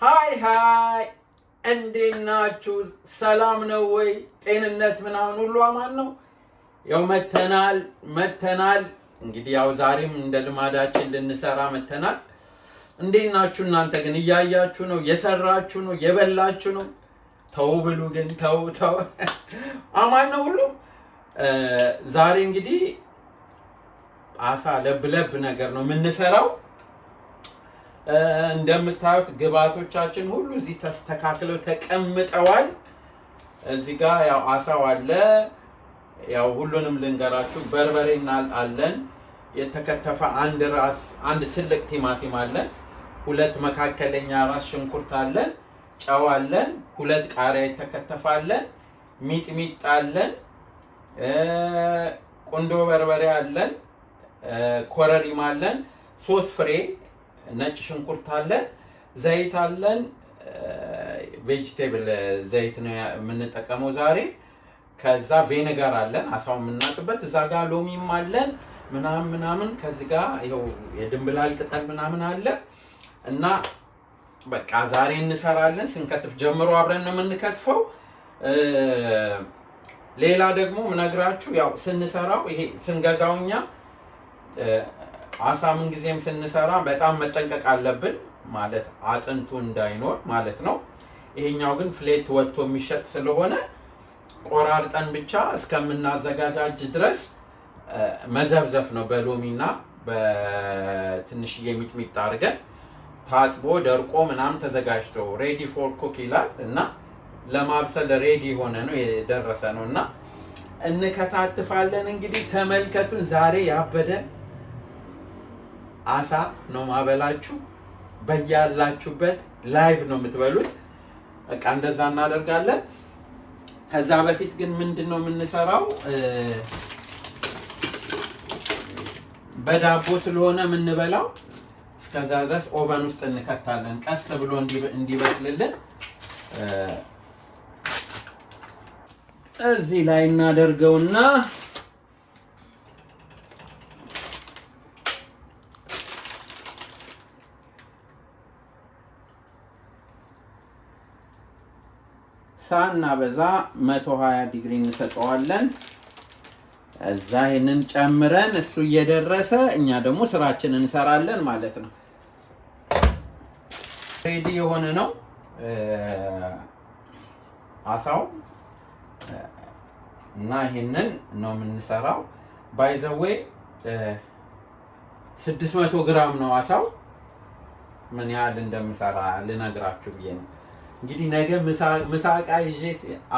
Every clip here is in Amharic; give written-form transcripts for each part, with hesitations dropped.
Hi hi፣ እንዴት ናችሁ? ሰላም ነው ወይ? ጤንነት ምናምን ሁሉ አማን ነው? ያው መተናል መተናል። እንግዲህ ያው ዛሬም እንደ ልማዳችን ልንሰራ መተናል። እንዴት ናችሁ እናንተ ግን? እያያችሁ ነው፣ የሰራችሁ ነው፣ የበላችሁ ነው። ተው ብሉ ግን ተው ተው። አማን ነው ሁሉ። ዛሬ እንግዲህ አሳ ለብ ለብ ነገር ነው የምንሰራው። እንደምታዩት ግብአቶቻችን ሁሉ እዚህ ተስተካክለው ተቀምጠዋል። እዚህ ጋር ያው አሳው አለ። ያው ሁሉንም ልንገራችሁ። በርበሬ አለን፣ የተከተፈ አንድ ራስ አንድ ትልቅ ቲማቲም አለን፣ ሁለት መካከለኛ ራስ ሽንኩርት አለን፣ ጨው አለን፣ ሁለት ቃሪያ የተከተፈ አለን፣ ሚጥሚጣ አለን፣ ቁንዶ በርበሬ አለን፣ ኮረሪማ አለን፣ ሶስት ፍሬ ነጭ ሽንኩርት አለን፣ ዘይት አለን። Vegetable ዘይት ነው የምንጠቀመው ዛሬ። ከዛ vinegar አለን አሳው የምናጥበት፣ እዛ ጋር ሎሚም አለን ምናምን ምናምን። ከዚህ ጋር ይኸው የድንብላል ቅጠል ምናምን አለ እና በቃ ዛሬ እንሰራለን። ስንከትፍ ጀምሮ አብረን ነው የምንከትፈው። ሌላ ደግሞ ምነግራችሁ ያው ስንሰራው ይሄ ስንገዛው እኛ አሳ ምን ጊዜም ስንሰራ በጣም መጠንቀቅ አለብን፣ ማለት አጥንቱ እንዳይኖር ማለት ነው። ይሄኛው ግን fillet ወጥቶ የሚሸጥ ስለሆነ ቆራርጠን ብቻ እስከምናዘጋጃጅ ድረስ መዘፍዘፍ ነው። በሎሚና በትንሽዬ ሚጥሚጣ አድርገን ታጥቦ ደርቆ ምናምን ተዘጋጅቶ ready for cook ይላል እና ለማብሰል ready የሆነ ነው የደረሰ ነው እና እንከታትፋለን። እንግዲህ ተመልከቱን። ዛሬ ያበደ አሳ ነው ማበላችሁ። በያላችሁበት live ነው የምትበሉት። በቃ እንደዛ እናደርጋለን። ከዛ በፊት ግን ምንድን ነው የምንሰራው? በዳቦ ስለሆነ የምንበላው እስከዛ ድረስ oven ውስጥ እንከታለን፣ ቀስ ብሎ እንዲበስልልን እዚህ ላይ እናደርገውና ሳናበዛ 120 ዲግሪ እንሰጠዋለን። እዛ ይህንን ጨምረን እሱ እየደረሰ እኛ ደግሞ ስራችንን እንሰራለን ማለት ነው። Ready የሆነ ነው አሳው እና ይህንን ነው የምንሰራው። By the way 600 ግራም ነው አሳው። ምን ያህል እንደምሰራ ልነግራችሁ ብዬ ነው። እንግዲህ ነገ ምሳቃ ይዤ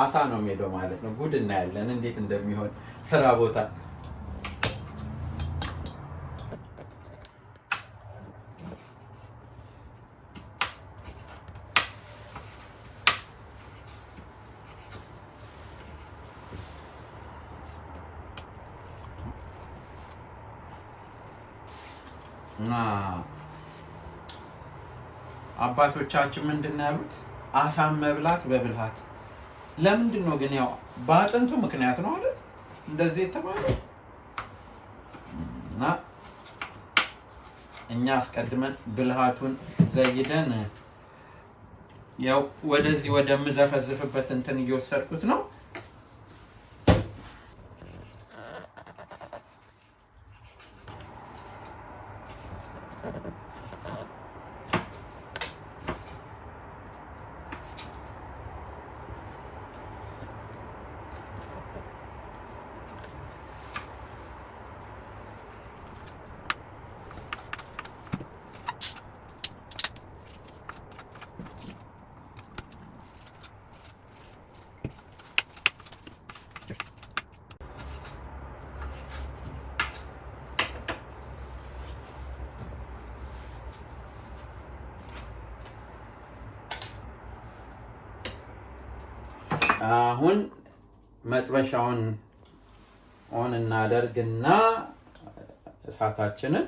አሳ ነው የሚሄደው ማለት ነው። ጉድ እናያለን እንዴት እንደሚሆን ስራ ቦታ። እና አባቶቻችን ምንድን ነው ያሉት? አሳን መብላት በብልሃት። ለምንድን ነው ግን? ያው በአጥንቱ ምክንያት ነው አይደል እንደዚህ የተባለው። እና እኛ አስቀድመን ብልሃቱን ዘይደን ያው ወደዚህ ወደምዘፈዝፍበት እንትን እየወሰድኩት ነው። አሁን መጥበሻውን on እናደርግና እሳታችንን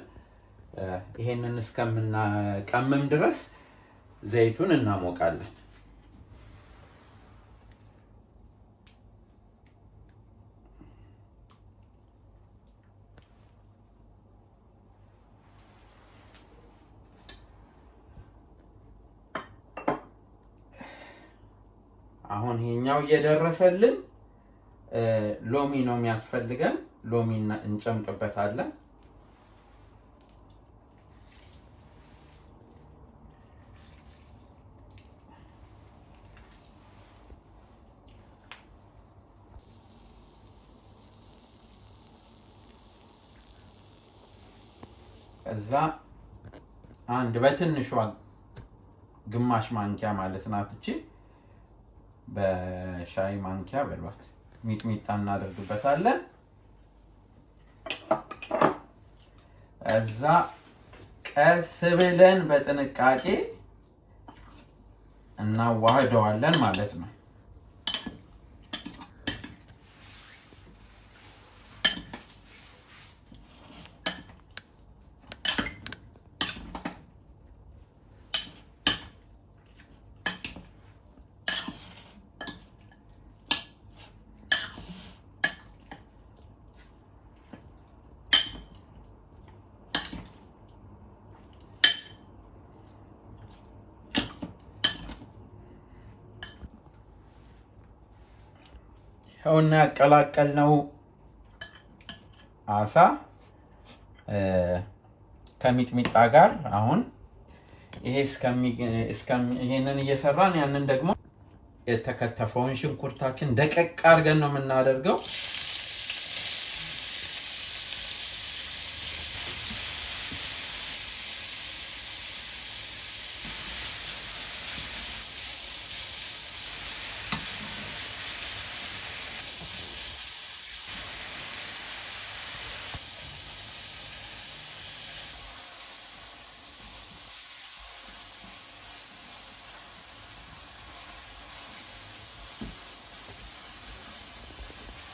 ይሄንን እስከምናቀምም ድረስ ዘይቱን እናሞቃለን። አሁን ይሄኛው እየደረሰልን ሎሚ ነው የሚያስፈልገን። ሎሚ እንጨምቅበታለን። ከዛ አንድ በትንሿ ግማሽ ማንኪያ ማለት ናት እቺ፣ በሻይ ማንኪያ በሏት፣ ሚጥሚጣ እናደርግበታለን። እዛ ቀስ ብለን በጥንቃቄ እናዋህደዋለን ማለት ነው። ይኸውና ያቀላቀልነው አሳ ከሚጥሚጣ ጋር አሁን ይሄ ይሄንን እየሰራን ያንን ደግሞ የተከተፈውን ሽንኩርታችን ደቀቅ አድርገን ነው የምናደርገው።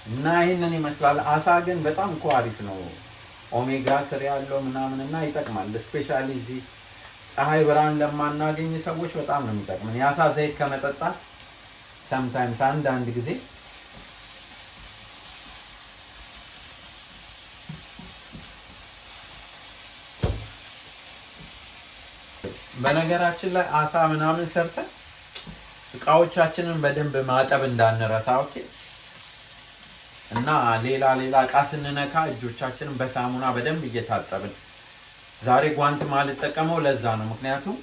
እና ይህንን ይመስላል። አሳ ግን በጣም እኮ አሪፍ ነው። omega 3 ያለው ምናምን እና ይጠቅማል። Especially እዚህ ፀሐይ ብርሃን ለማናገኝ ሰዎች በጣም ነው የሚጠቅምን። የአሳ ዘይት ከመጠጣት sometimes አንዳንድ ጊዜ በነገራችን ላይ አሳ ምናምን ሰርተን እቃዎቻችንን በደንብ ማጠብ እንዳንረሳ። Okay። እና ሌላ ሌላ እቃ ስንነካ እጆቻችንን በሳሙና በደንብ እየታጠብን። ዛሬ ጓንት ማልጠቀመው ለዛ ነው። ምክንያቱም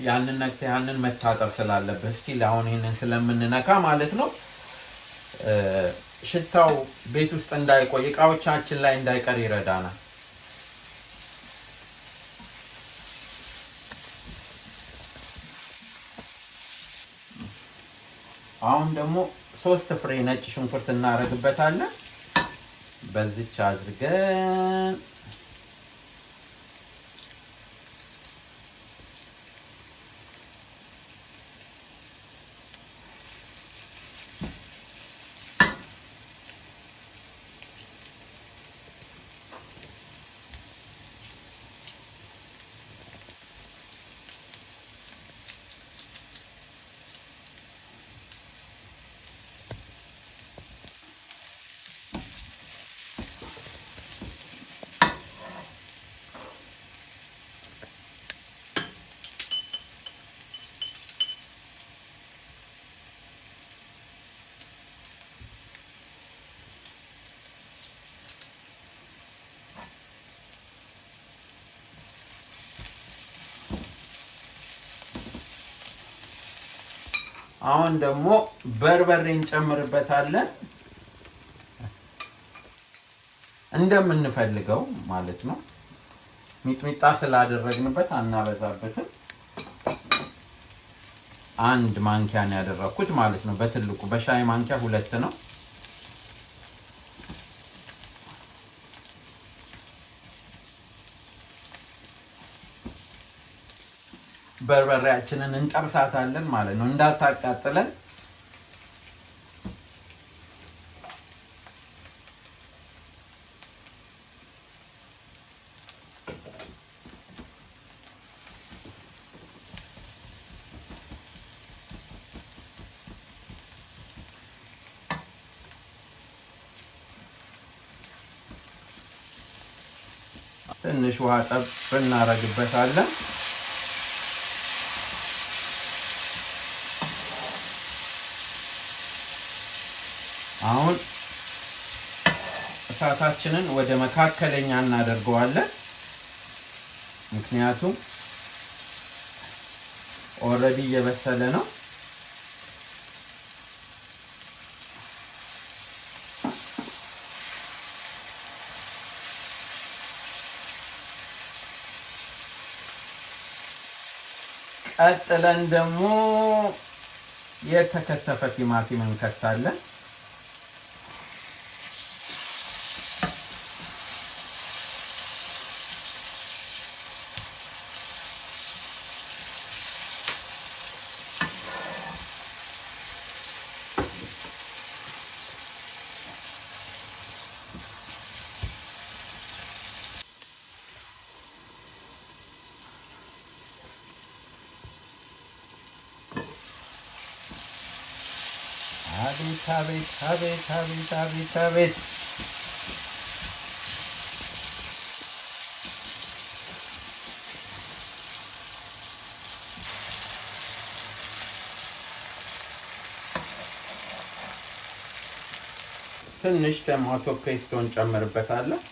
ያንን ነክተህ ያንን መታጠብ ስላለብህ still አሁን ይህንን ስለምንነካ ማለት ነው። ሽታው ቤት ውስጥ እንዳይቆይ እቃዎቻችን ላይ እንዳይቀር ይረዳናል። አሁን ደግሞ 3 ፍሬ ነጭ ሽንኩርት እናደርግበታለን። በዚች አድርገን አሁን ደግሞ በርበሬ እንጨምርበታለን እንደምንፈልገው ማለት ነው። ሚጥሚጣ ስላደረግንበት አናበዛበትም። አንድ ማንኪያ ነው ያደረኩት ማለት ነው። በትልቁ በሻይ ማንኪያ 2 ነው። በርበሬያችንን እንጠብሳታለን ማለት ነው እንዳታቃጥለን። ትንሽ ውሃ ጠብ እናደርግበታለን። አሁን እሳታችንን ወደ መካከለኛ እናደርገዋለን። ምክንያቱም already እየበሰለ ነው። ቀጥለን ደግሞ የተከተፈ ቲማቲም እንከታለን። አቤት አቤት አቤት አቤት አቤት አቤት! ትንሽ tomato pesto እንጨምርበታለን።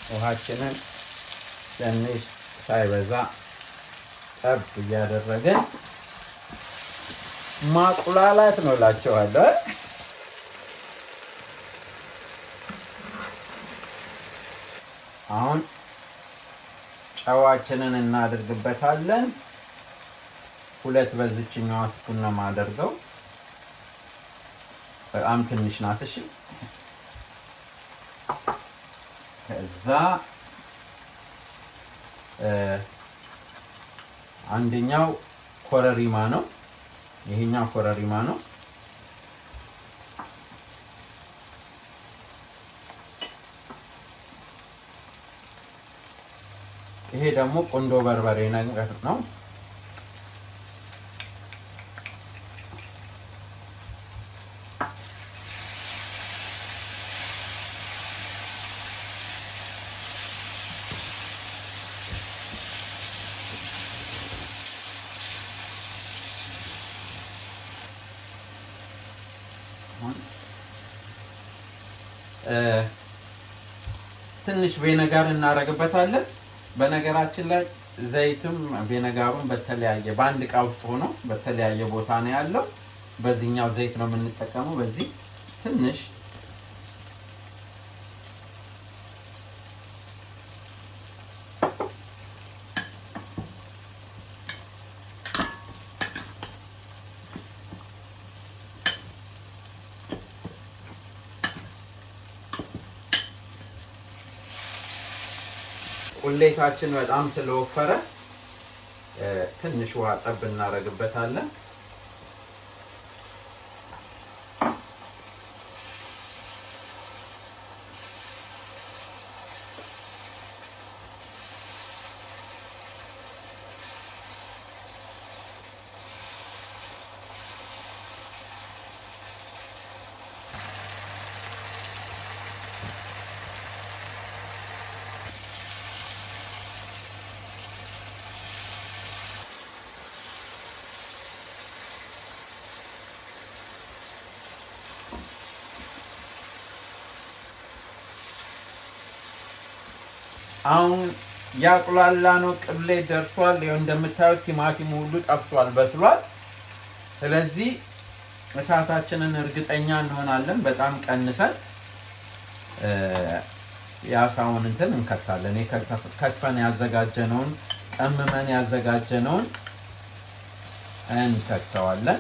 ውሃችንን ትንሽ ሳይበዛ ጠብ እያደረግን ማቁላላት ነው እላቸዋለሁ። አሁን ጨዋችንን እናደርግበታለን። ሁለት በዚችኛዋ spoon ነው የማደርገው። በጣም ትንሽ ናት። እሺ፣ ከዛ አንደኛው ኮረሪማ ነው። ይሄኛው ኮረሪማ ነው። ይሄ ደግሞ ቁንዶ በርበሬ ነገር ነው። ትንሽ vinegar እናደርግበታለን። በነገራችን ላይ ዘይትም vinegar ኡን በተለያየ በአንድ እቃ ውስጥ ሆኖ በተለያየ ቦታ ነው ያለው። በዚህኛው ዘይት ነው የምንጠቀመው። በዚህ ትንሽ ቁሌታችን በጣም ስለወፈረ ትንሽ ውሃ ጠብ እናደርግበታለን። አሁን ያቁላላነው ቅሌት ደርሷል። ይኸው እንደምታዩት ቲማቲሙ ሁሉ ጠፍቷል፣ በስሏል። ስለዚህ እሳታችንን እርግጠኛ እንሆናለን። በጣም ቀንሰን የአሳውን እንትን እንከታለን። ከትፈን ያዘጋጀነውን ቀምመን ያዘጋጀነውን እንከተዋለን።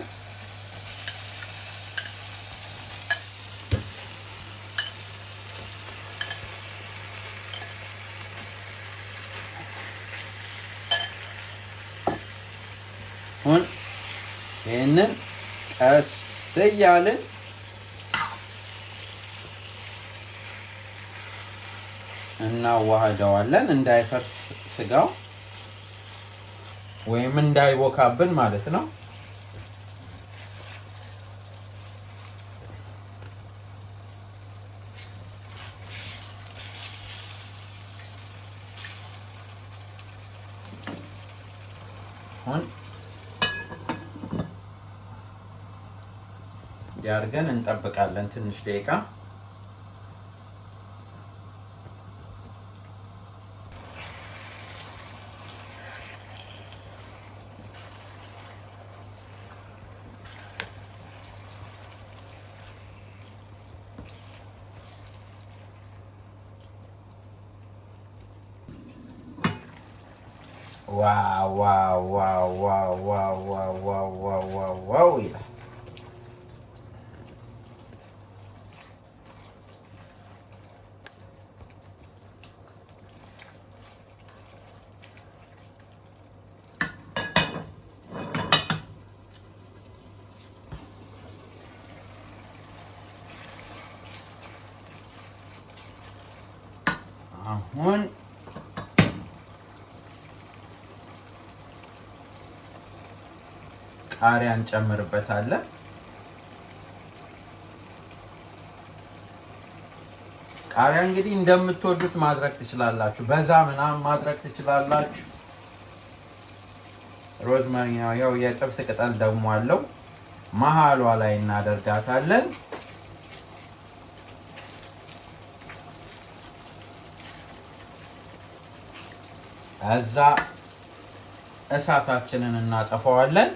አሁን ይህንን ቀስ እያልን እናዋህደዋለን እንዳይፈርስ ስጋው ወይም እንዳይቦካብን ማለት ነው። አሁን ያርገን እንጠብቃለን ትንሽ ደቂቃ። Wow wow wow wow wow wow wow wow wow wow ይላል። አሁን ቃሪያ እንጨምርበታለን። ቃሪያ እንግዲህ እንደምትወዱት ማድረግ ትችላላችሁ። በዛ ምናምን ማድረግ ትችላላችሁ። Rosemary ያው የጥብስ ቅጠል ደግሞ አለው፣ መሀሏ ላይ እናደርጋታለን። እዛ እሳታችንን እናጠፋዋለን።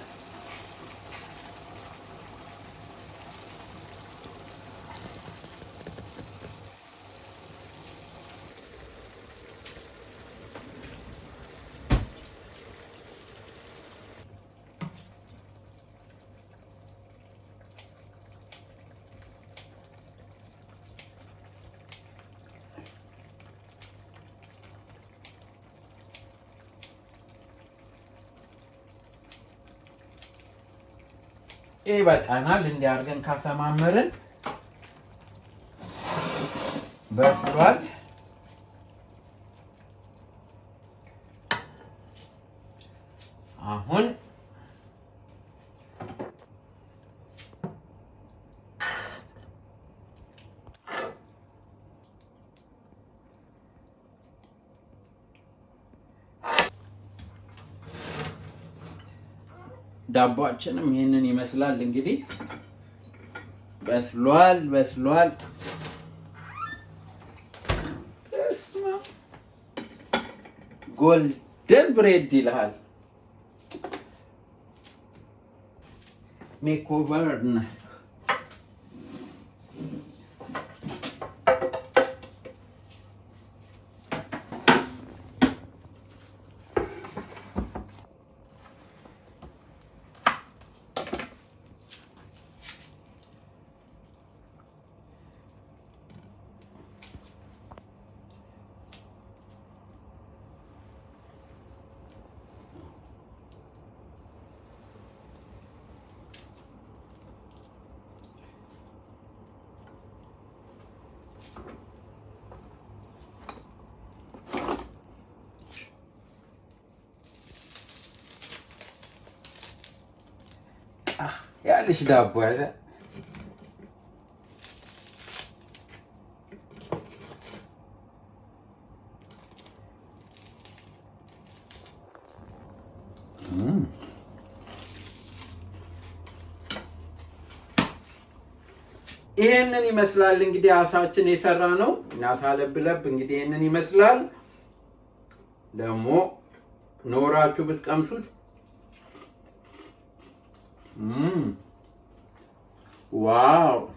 ይበቃናል። እንዲህ አድርገን ካሰማመርን በስሏል። አሁን ዳቧችንም ይህንን ይመስላል። እንግዲህ በስሏል በስሏል። Golden bread ይልሃል። Makeover. ያለች ዳቦ ያለ ይሄንን ይመስላል። እንግዲህ አሳችን የሰራ ነው። አሳ ለብ ለብ እንግዲህ ይሄንን ይመስላል። ደግሞ ኖራችሁ ብትቀምሱት wow!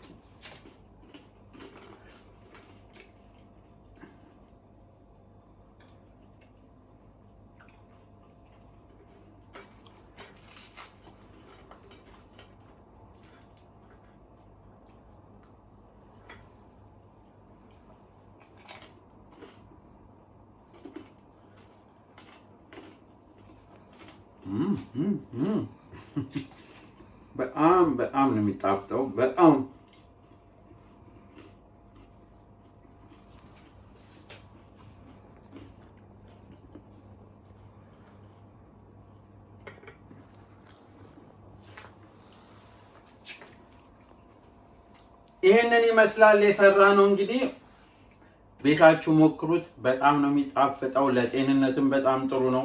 በጣም በጣም ነው የሚጣፍጠው። በጣም። ይሄንን ይመስላል የሰራነው። እንግዲህ ቤታችሁ ሞክሩት። በጣም ነው የሚጣፍጠው። ለጤንነትም በጣም ጥሩ ነው።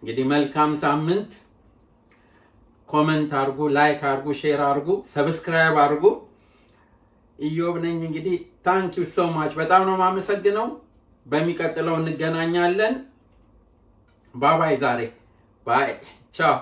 እንግዲህ መልካም ሳምንት። Comment አርጉ፣ like አርጉ፣ share አርጉ፣ subscribe አርጉ። ኢዮብ ነኝ። እንግዲህ thank you so much፣ በጣም ነው የማመሰግነው። በሚቀጥለው እንገናኛለን። Bye bye። ዛሬ bye፣ ቻው።